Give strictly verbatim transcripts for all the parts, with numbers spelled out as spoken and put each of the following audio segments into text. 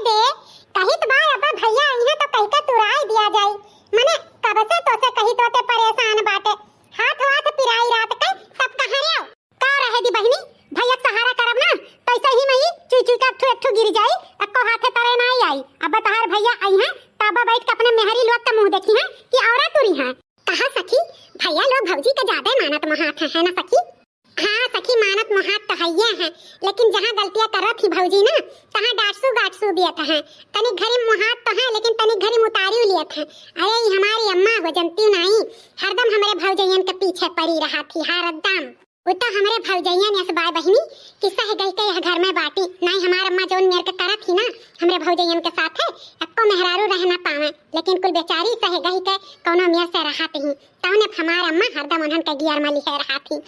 दे, कहित बा अब भैया अइहें तो कहिके तुराई दिया जाई। मने कब से तोसे कहित होते परेशान बाटे। हाथ वाथ पिराई रात के, तब कहाँ रे? का रहे दी बहिनी, भैया के सहारा करब ना, तो ऐसे ही में ही चुई चुई के अट्ठू अट्ठू गिर जाई, अक्को हाथे तरे ना आई। अब तहार भैया अइहें, तब बैठ के अपने मेहरी लोग के मुँह देखिहें कि औरा तुरिहें। कहा सखी, भैया लोग भौजी के ज्यादा मानत मोहात हैं, है ना सखी? हाँ सखी, मानत मोहात तो हइये हैं, लेकिन जहाँ गलतियाँ करत ही भौजी ना, तहाँ डांटसू गाटसू दियत हैं। तनिक घरी मोहात तो हैं, लेकिन तनिक घरी उतारियो लियत हैं। अरे, ई हमारी अम्मा हो, जनती नाई, हरदम हमरे भौजइयन के पीछे पड़ी रहत ही, हरदम। उ तो हमरे भौजइयन यस बाय बहिनी कि सह गई के यह घर में बाटी। नाई हमार अम्मा जौन मेर के करत ही ना, हमरे भौजइयन के साथ है, एक्को मेहरारू रह ना पावे, लेकिन कुल बेचारी सह गई के कौनो मेर से रहत ही। तौने हमार अम्मा हरदम उन्हन के गियर में लिहे रहत ही।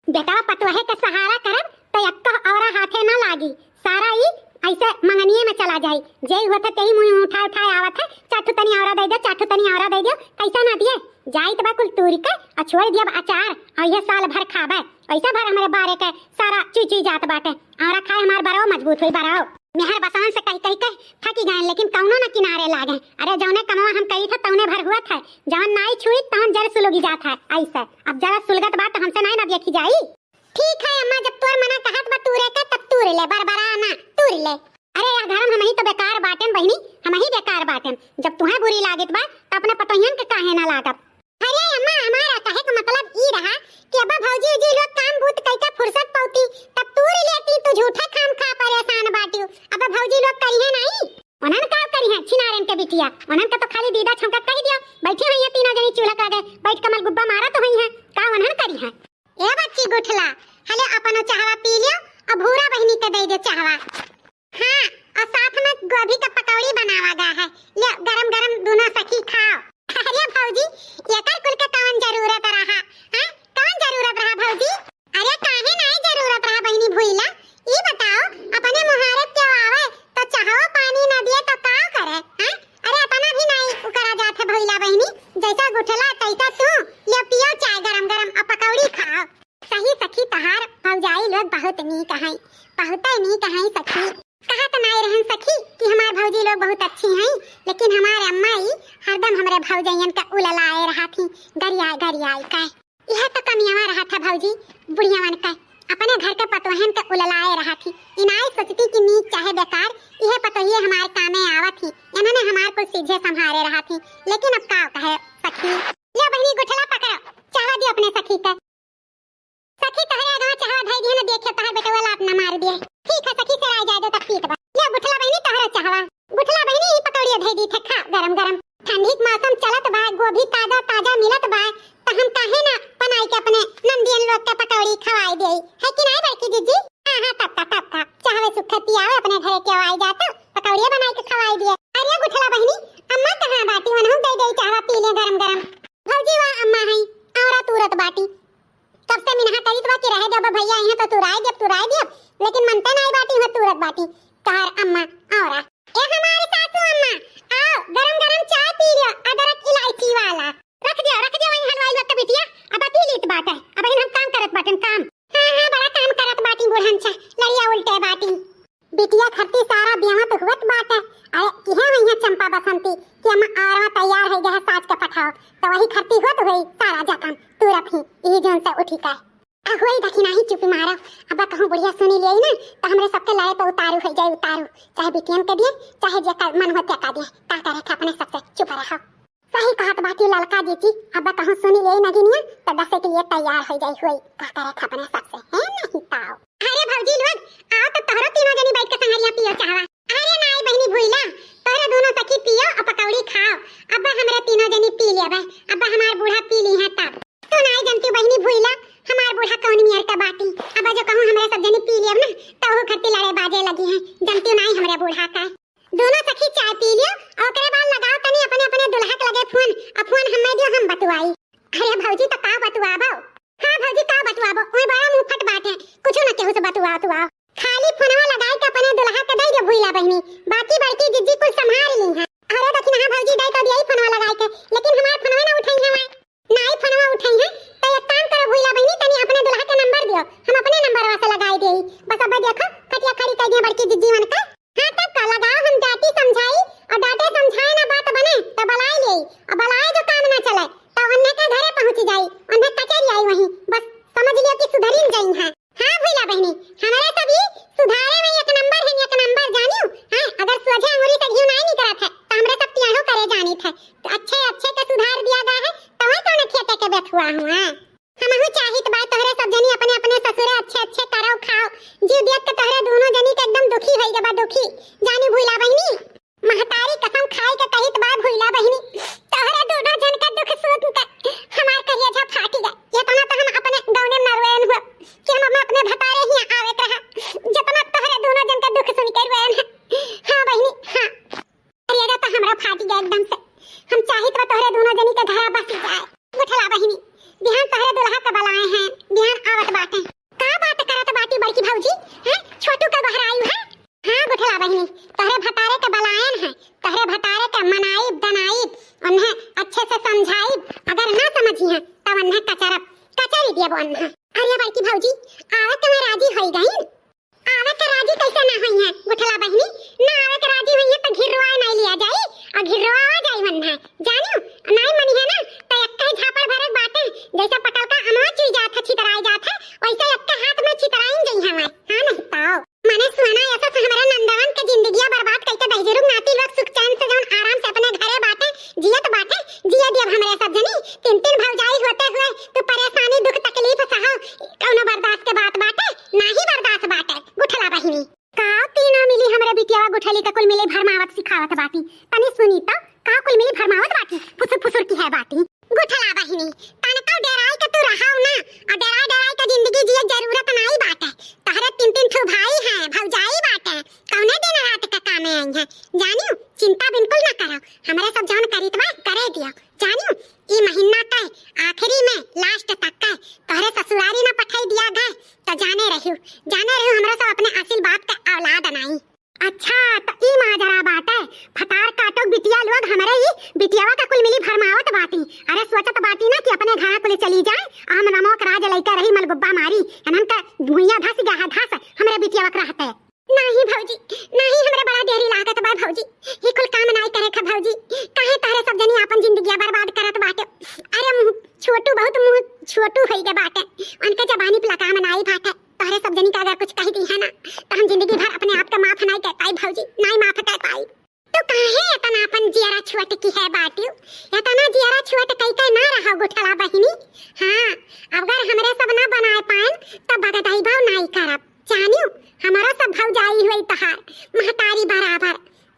बेटवा पतोहे के सहारा करब, त एक्को औरा हाथे ना लागी। सारा ई ऐसे मंगनिये में चला जाई। जे हुआ था, तेही मुँह उठाए उठाए आवत है, "चार ठो तनी औरा दे दे, चार ठो तनी औरा दे दे।" कैसा ना दिए? जाइत बा कुल तूरी के, आ छोड़ दियब अचार, और ये साल भर खाबे। ऐसा भर हमरे बारे के सारा चुई चुई जात बाटे। औरा खाए हमार बराव मजबूत हुई, बराव। मेहर बसवन से कही कही के थकी गए, लेकिन कौनो न किनारे लागे। अरे, जौने कमवा हम कही थे, तौने भर हुआ था। जवन नाई छुई, तवन जर सुलगी जात है। ऐसे अब जरा सुलगत बा, तो हमसे नाई ना देखी जाई। ठीक है अम्मा, जब तोर मना कहत बा तूरे के, तब तूर ले, बरबरा ना, तूर ले। अरे, यह घर में हमही तो बेकार बाटेन बहिनी, हमही बेकार बाटेन। जब तुहें बुरी लागत बा, तो अपने पतोहियन के काहे ना लागब? अरे अम्मा, हमारा कहे के मतलब ई रहा कि अब भौजी उजी लोग काम बूत कई के फुर्सत पौती, तब तूर लेती, तू झूठे खाम खा परेशान बाटियो। अब भौजी लोग करिहे नाई। उन्हन का करिहे, छिनारन के बिटिया? उन्हन का तो खाली दीदा छौंका कह दियो, बैठी हुई है तीनों जनी चूल्हा के आगे, बैठ कमल गुब्बा मारत हुई है, का उन्हन करिहे? ए बच्ची गुठला, हले अपनो चाहवा पी लियो, अब भूरा बहिनी के दे दे चाहवा। हाँ, और साथ में गोभी का पकौड़ी बनावा गा है। ले, गरम गरम दोनों सखी खाओ। अरे भौजी, एकर कुल के कौन जरूरत रहा? हाँ, कौन जरूरत रहा भौजी? अरे काहे नाई जरूरत रहा बहिनी भुइला? ई बताओ, अपने मुहारे क्यों आवे तो चाहो पानी ना दिए तो का करे? हाँ? अरे अतना भी नाई उकरा जात है भुइला बहिनी, जैसा गुठला तैसा तू। ले पियो चाय गरम गरम और पकौड़ी खाओ। सही सखी, तहार भौजाई लोग बहुत नीक हैं, बहुते नीक हैं सखी। कहत नाई रहन सखी कि हमार भौजी लोग बहुत अच्छी हैं, लेकिन हमार अम्मा ई हरदम हमरे भौजैयन का उललाए रहत ही, गरियाए गरियाए का। यह तो कमियावा रहत है भौजी, बुढ़ियावन का। अपने घर के पतोहन का उललाए रहत ही, ई नाई सोचती कि नीक चाहे बेकार, यह पतोहिए हमार कामे आवत ही, इन्होंने हमार कुल सीझे संभारे रहत ही, लेकिन अब का कहे सखी। ले बहिनी गुठला पकड़ो, चाहवा दियो अपने सखी का। सखी तहरे आगवा चाहवा धई दिए न, देखे तहर बेटवा लात न मार दिए। ठीक है सखी, सराय जाए दो तब पीट बा। ले गुठला बहिनी तहरा चाहवा। गुठला बहिनी ई पकौड़िया धई दी थे, खा गरम गरम। ठंडी के मौसम चलत बा, गोभी ताजा ताजा मिलत बा, त हम काहे ना बनाई के अपने नंदियन लोग के पकौड़ी खवाई देई, है कि नाई बड़की जीजी? हाँ हाँ, तब का तब का, चाहवे सुखे पियावे, अपने घरे के आई जात, पकौड़िया बनाई के खवाई दिए। अरे गुठला बहिनी, अम्मा कहाँ बाटी, उन्हों दे दे चाहवा पी ले गरम गरम। भौजी वा अम्मा है, औरा तूरत बाटी। कब से मिनहा करित बा कि रहे देब भैया, यहाँ तो तुराई देब, तुराई देब, लेकिन मनते नाई बाटी, यहाँ तूरत बाटी। तहार अम्मा औरा। ए हमारे सासू अम्मा, आओ, गरम गरम चाय पी लियो, अदरक इलायची वाला। रख दियो, रख दियो वहीं हलवाई लोग के बिटिया, अब पी लीत बाटे, अब हम काम करत बाटन, काम। हाँ, हाँ, बड़ा काम करत बाटी बूढ़न छा, लड़िया उल्टे बाटी। बिटिया खरती सारा बेवत हुअत बाटे। अरे, किहे हुई है चंपा बसंती कि अम्मा आरवा तैयार हो गया है, साज के पठाओ। तो वही खरती हुअत हुई सारा जकम तुरत ही, यही जोन से उठी का। आ, हुई दखिना ही चुपी मारा। अब कहूँ बुढ़िया सुनी लिया ना, तो हमरे सबके लड़े पे उतारू हो जाए, उतारू। चाहे बिटियन के दिए, चाहे जेकर मन होते का दिए। का करे थे अपने सबसे, चुप रहो। सही कहत बाटी ललका जीजी, अब कहूँ सुनी ले नगिनिया, त डसे के लिए तैयार हो जाई हुई। का करे थे अपने सबसे, है नहीं ताव। अरे भौजी लोग, आओ तो तोहरो तीनों जनी बैठ के संगरिया पियो चाहवा। अरे नाई बहिनी भुइला, तोहरे दोनों सखी पियो और पकौड़ी खाओ। अब हमरे तीनों जनी पी लेबे, अब हमार बूढ़ा पी ली है तब। तो नाई जनती बहिनी भुइला, हमार बूढ़ा कौन मियर का बाटी। अब जो कहूँ हमरे सब जनी पी लेब ना, तो वो खत्ती लड़े बाजे लगी है। जनती नाई हमरे बूढ़ा का। दोनों सखी चाय पी लियो, ओकरे बाद लगाओ तनी अपने अपने दुल्हा के लगे फोन, आ फोन हमें दियो, हम बतुआई। अरे भौजी, तो का बतुआबो? हाँ भौजी, का बतुआबो? ओए बड़ा मुंह फट बाटे, कुछ न केहू से बतुआ तुआओ। खाली फोनवा लगाई के अपने दुल्हा के दे दियो भुइला बहिनी, बाकी बड़की जिज्जी कुल संभाल ली हैं। अरे दखिनहा भौजी दे तो दिया फोनवा लगाई के, लेकिन हमार फोनवा ना उठाई है। नाई फोनवा उठाई है, तो एक काम करो भुइला बहिनी, तनी अपने दुल्हा के नंबर दियो, हम अपने नंबरवा से लगाई देई। बस अब देखो, खटिया खड़ी कर दिया बड़की जिज्जी मन का। हाँ, तब का लगाओ, हम डांटी समझाई, और डांटे समझाए ना बात बने, तो बलाए ले, और बलाए जो काम ना चले, तो उन्हें के घरे पहुँच जाई, उन्हें कचेरी आई वहीं, बस समझ लियो कि सुधरी न जाई हैं। हाँ भुइला बहिनी, हमरे सब ई सुधारे में एक नंबर है, एक नंबर जानियो। हाँ, अगर सोझे अंगुरी से घी नहीं निकलत है, तो हमरे सब टेढ़ो करे जानित है। तो अच्छे अच्छे के सुधार दिया गया है, तो वह कौन खेते के बेथुआ हुआ है? हमहू चाहित बा तोहरे सब जनी अपने अपने ससुरे अच्छे अच्छे करो खाओ। जीव देख के तोहरे दोनों जनी के एकदम दुखी होई गबा, दुखी। जानी भुइला बहिनी, महतारी कसम खाए के कहित बा भुइला बहिनी, तोहरे दोनों जन के दुख सुन के हमार करेजा फाटी गए। इतना तो हम अपने गौने में ना रोएन हुआ कि हम अपने, अपने भतारे ही आवे के रहा, जितना तोहरे दोनों जन के दुख सुन के रोएन है। हाँ बहिनी, हाँ। अरे, अरे, तो हमरा फाटी गया एकदम से। हम चाहित बा तोहरे दोनों जनी के घरा बसी जाए। गुठला बहिनी, बिहान तोहरे दुल्हा के बलाए हैं, बिहान आवत बाटे। का बात करत बाटी बड़की भौजी? हैं? छोटू का गोहरायु है? हाँ गुठला बहिनी, तोहरे भतारे के बलायन है, तोहरे भतारे के मनाइब, दनाइब, उन्हें अच्छे से समझाइब, अगर ना समझी हैं, तब उन्हें कचरब, कचरी दियब उन्हें। अरे बड़की भौजी, आवत में राजी होई गई। आवे के राजी कैसे ना होई है गुठला बहिनी? ना आवे के राजी होई है तो घिरवा नहीं लिया जाई, और घिरवा आ जाई मन है। जानियो, नहीं मनी है ना, तो एक ही झापड़ भरे बाटे, जैसे पटल का अमवा चुई जात है, छितराई जात है, वैसे एक के हाथ में छितराइन जई है। हाँ नहीं तो। माने सुना ऐसा से हमारे नंदवन के जिंदगिया बर्बाद करके दहिजरुक नाती लोग सुख चैन से जौन आराम से अपने घरे बाटे, जियत बाटे, जिए दियब हमरे सब जनी। तीन तीन भौजाई होते हुए तू परेशानी, दुख, तकलीफ सहो, कौनो बर्दाश्त के बात बाटे? नाही बर्दाश्त बाटे, गुठला बहिनी। का तीनों मिली हमरे बिटियावा गुठली के कुल मिली भरमावत सिखावत बाटी? तनी सुनी तो, का कुल मिली भरमावत बाटी? फुसुर फुसुर की है बाटी। गुठला बहिनी, तनका डेराई के तू रहाव ना, और डेराई डेराई के जिंदगी जिए जरूरत नाई बाटे। तहरे तीन तीन ठो भाई हैं, भौजाई बाटे, कौने दिन रात के कामे आई हैं। जानियो, चिंता बिल्कुल ना करो, हमरे सब जौन करीत बा, करे दियो। जानियो, ई महीना के आखिरी में, लास्ट तक के, तोहरे ससुरारी ना पठाई दिया गए, तो जाने रहियो, जाने रहियो, हमरा सब अपने असिल बाप के औलाद नाई। अच्छा, तो ई माजरा बाटे, भतार काटो बिटिया लोग, हमरे ई बिटियावा का कुल मिली भरमावत बाटी। अरे सोचत बाटी ना कि अपने घरा कुल चली जाए, आ हम रमोक राज लइका रही मलगुब्बा मारी, इन्हन का भुइया धस गया है धस, हमरे बिटियावा के रहते। नाही भौजी, नाही, हमरा बड़ा देरी लागत बा भौजी। ई कुल काम नाही करे खा भौजी। काहे तहरे सब जनी आपन जिंदगिया बर्बाद करत बाटे? अरे मुँह छोटू, बहुत मुँह छोटू होई गे बाटे। उनके जबानी पे लगाम नाही बाटे। तहरे सब जनी का अगर कुछ कह दी है ना, तो हम जिंदगी भर अपने आप के माफ नाही कर पाई भौजी, नाही माफ कर पाई। तो काहे इतना अपन जियरा छोट की है बाटियो? इतना जियरा छोट कई के ना रहो गुठला बहिनी। हाँ, अगर हमरे सब ना बनाए पाएन, तो बगदाई भाव नाही करब। जानियो, हमारा सब भौजाई हुई तहार, महतारी बराबर।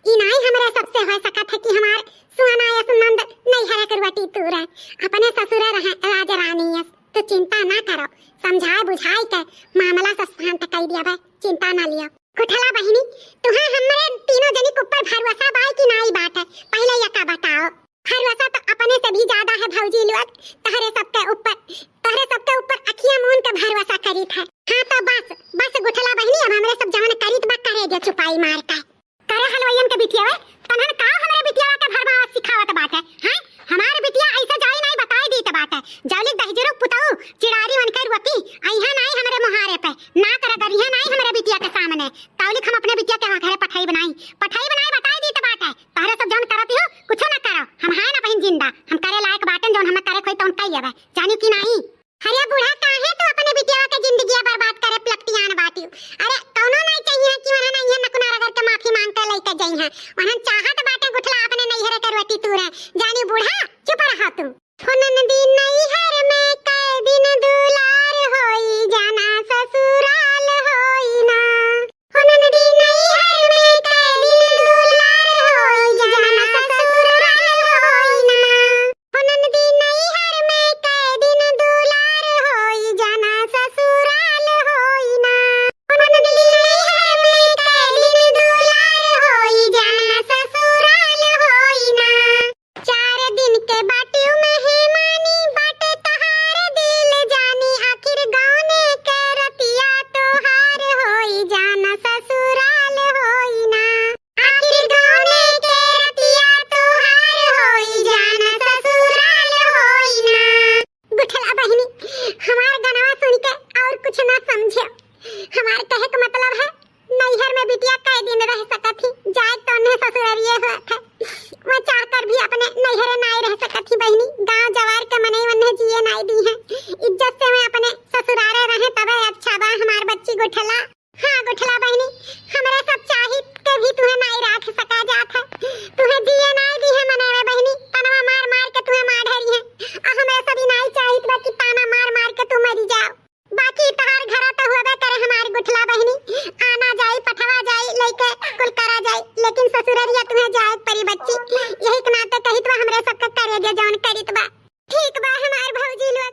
ई नाई हमरे सबसे हो सकत है कि हमार सुहाना यस नंद नैहर के रोटी तूरे, अपने ससुरे रहे राज रानी यस। तो चिंता ना करो, समझाए बुझाए के मामला सब शांत कर दिया बे, चिंता ना लियो। गुठला बहिनी, तुहे हमरे तीनों जनी के ऊपर भरोसा बाय कि नाई बाटे? पहले ये का बताओ। भरोसा तो अपने से भी ज्यादा है भौजी लोग, तहरे सबके ऊपर, तहरे सबके ऊपर अखिया मून के भरोसा करीत है। हाँ तो बस, बस गुठला बहिनी, अब हमरे सब जवन करीत बा करे दे चुपाई मार के। करे हलवाइयन के बिटिया वे, तनहन का हमरे बिटिया के भरमावत सिखावत बाटे, हैं? हमार बिटिया ऐसे जाई नाई बताई दीत बाटे। जौलिक दहिजरू पुतऊ चिड़ारी उनके रोटी, अइहे नाई हमरे मुहारे पे, ना कर गरिहे नाई हमरे बिटिया के सामने। तौलिक हम अपने बिटिया के घरे पठाई बनाई, पठाई बनाई बताई दीत बाटे। तहरे सब जौन करत हो, कुछो ना करो, हम हैं ना बहिन जिंदा, हम करे लायक बाटन, जौन हमें करे कोई तौन कही लेबे, जानी कि नाई? अरे बूढ़ा, काहे तू अपने बिटिया के जिंदगिया बर्बाद करे पलकतियान बाटियो? अरे कौनो नाई चाहिए कि वहाँ ना यहाँ नकुना रगड़ के माफी मांग के लेके जाई हैं। वहाँ चाहत बाटे गुठला अपने नैहरे के रोटी तूरे, जानी बूढ़ा, चुप रहा तू। हो ननदी नैहर में कै दिन दुलार होई, जाना ससुराल होई ना। हो ननदी नैहर में कै दिन दुलार होई, जाना ससुराल होई ना। हो ननदी नैहर में कै दिन दुलार होई, जाना ससुराल होई ना। हो ननदी नैहर में कै दिन दुलार होई, जाना ससुराल होई ना। चार दिन के बाटियो मेहमानी, बाटे तहार दिल जानी, आखिर गौने के रत बिटिया कै दिन रह सकत ही, जाए तो उन्हें ससुररिये होत है। वो चाहकर भी अपने नैहरे नाई रह सकत ही बहिनी, गांव जवार के मनई उन्हें जिए नाई दी है। इज्जत से मैं अपने ससुरारे रहे तबे अच्छा बा हमार बच्ची गुठला। हाँ गुठला बहिनी, हमरे सब चाहित के भी तुहे नाई राख सका जात है। तुहे जिए नाई दी है मनई में बहिनी, तनवा मार मार के तुहे मार ढरी है। आ हमरे सब ई नाई चाहित बा कि ताना मार मार के तू मरी जाओ। बाकी तहार घरा तो होबे करे हमार गुठला बहिनी, आना जाई, पठवा जाई, लइके कुल करा जाई, लेकिन ससुररिया तुहे जाए परी बच्ची। यही के नाते कहित बा हमरे सबके करे दे जौन करित बा। ठीक बा हमार भौजी लोग,